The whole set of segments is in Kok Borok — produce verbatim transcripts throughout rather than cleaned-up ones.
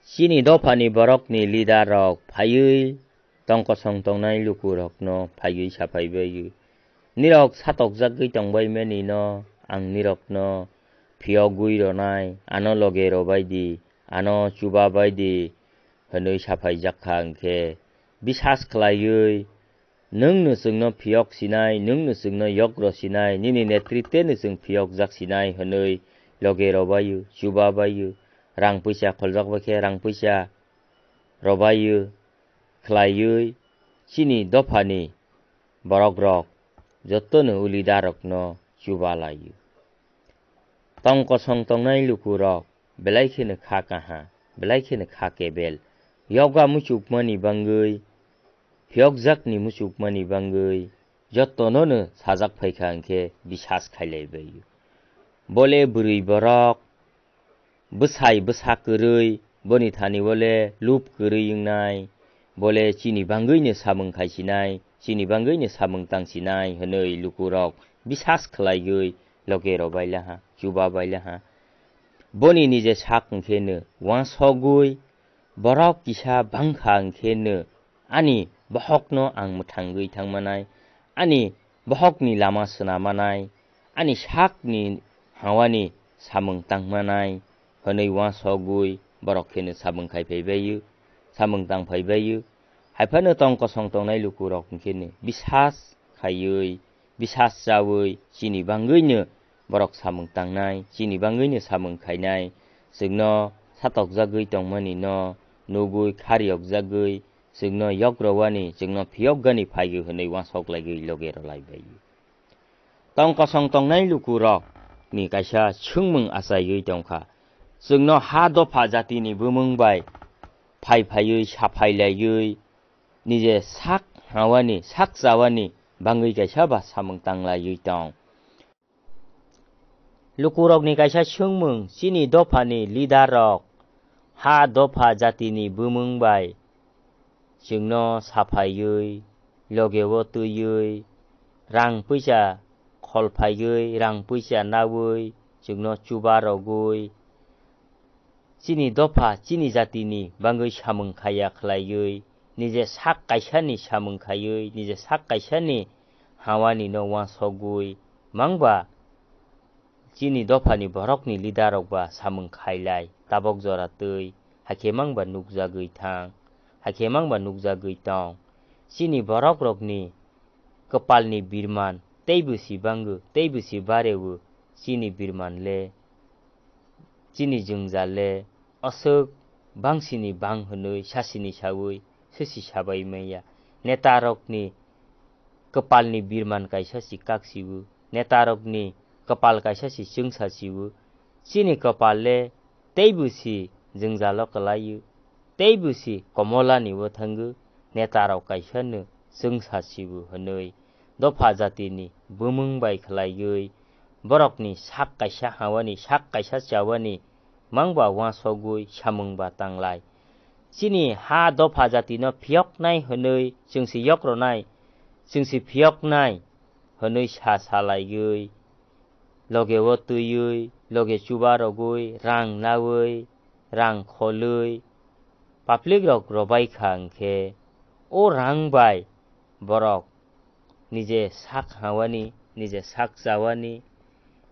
Chini dophani borokni leader rok phaiwi tongkosong tongnai lukurokno phaiwi saphaibaio, "Nirok satokjagwi tongbaimani no ang nirokno phiyogwi ronai, ano loge robai di, ano chubabai di," hwnwi saphaijak kha hwnkhe, bisas khlaiwi, "Nwng no chwngno phiyok sinai, nwng no chwngno yokro sinai, nini netritwno chwng phiyokjak sinai," hwnwi loge robaio, chubabaio, rang puisa kholjak bai khe rang puisa robaio, khlaiwi chini dophani borokrok jotono o leader rokno chubalaio. Tongkosong tongnai lukurok belai kheno kha kaha, belai kheno kha kebel. Yoga muchukmani bangwi, phiyokjakni muchukmani bangwi jotonono sajak phaikha hwnkhe bisas khailaibaio. Bole bwrwi borok bwsai bwsa kwrwi, boni thani bole lup kwrwi wngnai, bole chini bangwino samung khaisinai, chini bangwino samung tangsinai hwnwi lukurok bisas khlaiwi loge robai laha, chubabai laha. Boni nije sak hwnkhe no uansogwi, borok kisa bangkha hwnkhe no ani bohokno ang mwthangwi thangmanai, ani bohokni lama swnamanai, ani sakni hawani samung tangmanai hwnwi uansogwi borok kheno samung khai phaibaio, samung tang phaibaio. Haiphano tongkosong tongnai lukurok hwnkhe no bisas khaiwi, bisas chawi chini bangwino borok samung tangnai, chini bangwino samung khainai, chwngno satokjagwi tongmani no nugwi khariyokjagwi, chwngno yokrowani, chwngno phiyokgani phaiwi hwnwi uansok laiwi loge rwlaibai. Tongkosong tongnai lukurok ni kaisa swngmung achaiwi tongkha, chwngno ha dopha jatini bumung bai phai phaiwi saphai laiwi, nije sak hawani, sak chawani bangwi kaisa ba samung tanglaiwi tong. Lukurokni kaisa swngmung, chini dophani leader rok ha dopha jatini bumung bai chwngno saphaiwi, logeo twiwi, rang puisa kholphaiwi, rang puisa nawi, chwngno chuba rogwi, chini dopha, chini jatini bangwi samung khaiya khlaiwi, nije sak kaisani samung khaiwi, nije sak kaisani hawani no uansogwi, mangba chini dophani borokni leader rok ba samung khailai, tabok jora twi, hakhe mangba nukjagwi thang, hakhe mangba nukjagwi tong. Chini borok rokni kwpalni birman teibo si bango, teibo si bareo, chini birman le, chini jwngjal le, aswk bangsini bang hwnwi sasini sawi, sesi sabai maya. Neta rokni kwpalni birman kaisa si kak siwo, neta rokni kwpal kaisa si chwngsa siwo, chini kwpal le teibo si jwngjalo kwlaio, teibo si komolani o thango, neta rok kaisa no chwngsa siwo hwnwi dopha jatini bumung bai khlaiwi, borokni sak kaisa hawani, sak kaisa chawani mangba uansogwi samung ba tanglai. Chini ha dopha jatino phiyoknai hwnwi chwngsi yokronai, chwngsi phiyoknai hwnwi sa salaiwi, logeo twiwi, loge chuba rogwi, rang nawi, rang kholwi, public rok robai kha hwnkhe, o rang bai borok nije sak hawani, nije sak chawani,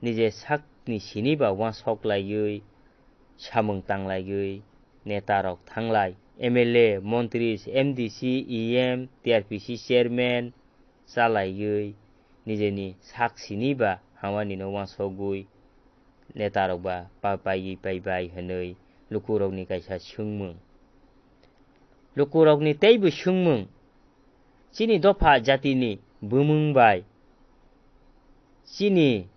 nije sakni sini ba uansok laiwi, samung tanglaiwi, neta rok thanglai, M L A, montri, M D C, E M, T R P C chairman chalaiwi, nijeni sak sini ba hawani no uansogwi, neta rok ba pa-, paiwi paibai hwnwi lukurokni kaisa swngmung. Lukurokni teibo swngmung, chini dopha jatini bumung bai chini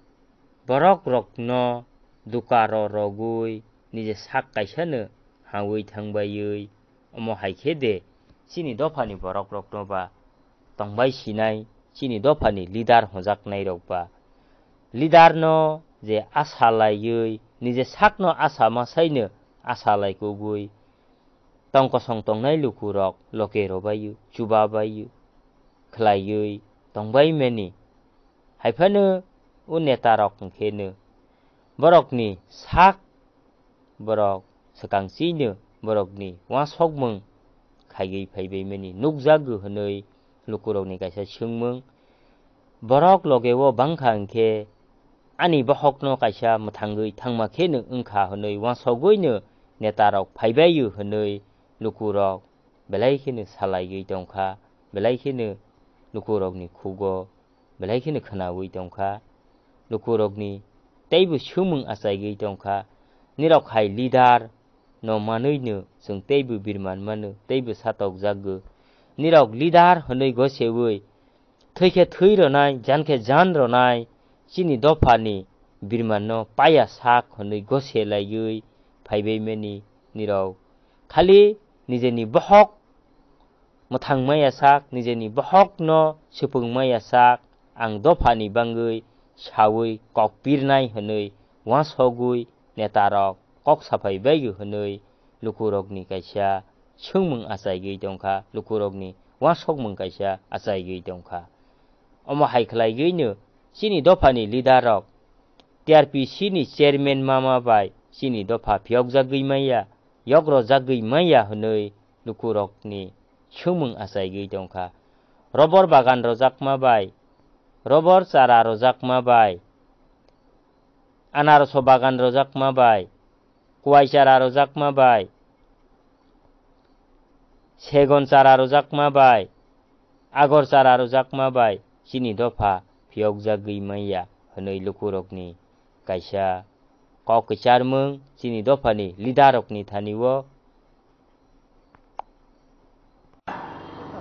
borok rokno dukaro rogwi nije sak kaisano hawi thangbaiwi, omo hai khe de chini dophani borok rokno ba tongbai sinai, chini dophani leader hwnjaknai rok ba leader no je asa laiwi, nije sakno asa masaino asa lai kubui tongkosong tongnai lukurok loke robaio, chubabaio, khlaiwi tongbai mani. Haiphano o neta rok hwnkhe no borokni sak borok swkang chino borokni uansukmung khaiwi phaibaimani nukjago hwnwi lukurokni kaisa swngmung. Borok logeo bangkha hwnkhe ani bohokno kaisa mwthangwi thangma kheno wngkha hwnwi uansugwino netarok phaibaio hwnwi lukurok belai kheno salaiwi tongkha, belai kheno lukurokni khugo belai kheno khwnawi tongkha, lukurokni teibo swngmung achaigwi tongkha. Nirok hai leader no manwino chwng teibo birman mano, teibo satokjago. Nirok leader hwnwi gosewi thwikhe thwi rwnai, jankhe jan rwnai, chini dophani birmanno paya sak hwnwi gose laiwi phaibaimani nirok khali nijeni bohok mwthang maya sak, nijeni bohokno swpwng maya sak, ang dophani bangwi sawi kok pirnai hwnwi uansugwi netarok kok saphai baio hwnwi lukurokni kaisa swngmung achaigwi tongkha, lukurokni uansukmung kaisa achaigwi tongkha. Omo hai khlaigwino chini dophani leader rok T R P C ni chairman mama bai chini dopha phiyokjagwi manya, yokrojagwi manya hwnwi lukurokni swngmung achaigwi tongkha. Robor bagan rojakma bai, robor chara rojakma bai, anaroso bagan rojakma bai, kuai chara rojakma bai, segon chara rojakma bai, agor chara rojakma bai chini dopha phiyokjagwi manya hwnwi lukurokni kaisa kok kwcharmung chini dophani leader rokni thani o.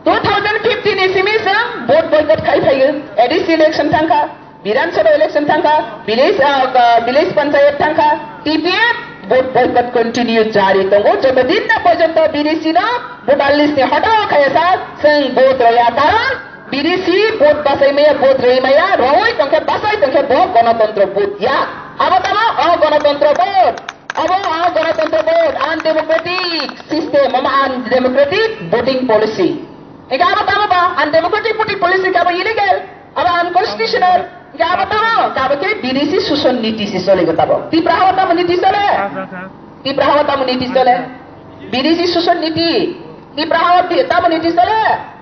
Two thousand fifteen ni simi chwng vote boycott khai phaio. A D C election thangkha, Bidhan Sabha election thangkha, village, ah, ah, village panchayat thangkha, T P F vote boycott continue jari tongo. Joto din na porjonto B D C no voter list ni hotao khaya sa, chwng vote roya. Karon B D C vote basai maya, vote rwi maya, rwi tongkhe basai tongkhe bo gonotontro vote ya. Abo tamo o gonotontro vote. Abo o gonotontro vote, undemocratic system, omo undemocratic voting policy. Ega abo tamo ba undemocratic voting policy ka abo illegal, abo unconstitutional. Ega abo tamo ka abo ke B D C suson niti si sole go tabo. Tipra hawa tamo niti sole. Tipra hawa tamo niti sole. B D C suson niti. Tipra hawa bi-, tamo niti sole.